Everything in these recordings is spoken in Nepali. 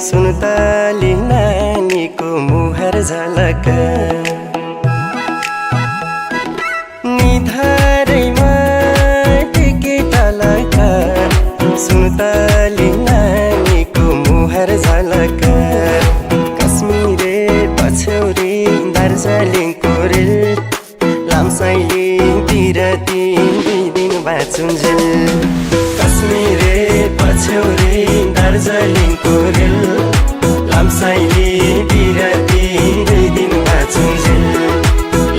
सुन्तली नानीको मुहार झलक निधारैमा टेके टलक सुन्तली नानीको मुहार झलक कश्मीरे पछौरी दार्जिलिङको रेल लामसाइलिङतिर दुई दिन बाँचुन्जेल कश्मीरे पछौरी दार्जिलिङको रेल लामसाइलिङतिर दुई दिन बाँचुन्जेल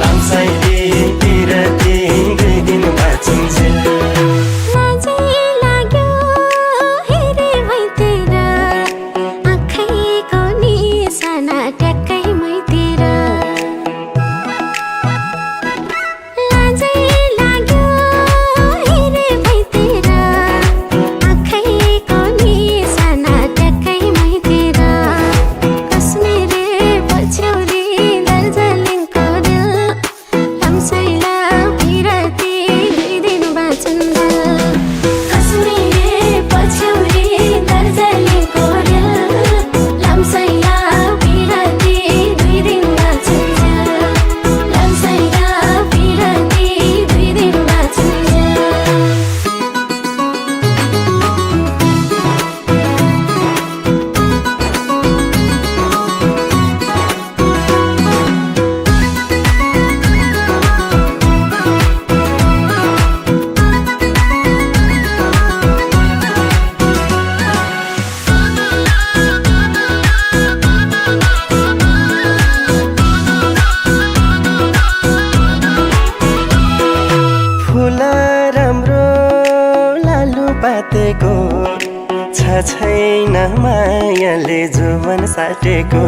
लामसाइलिङतिर दुई दिन बाँचुन्जेल पातेको छ छैन मायाले जुवन साटेको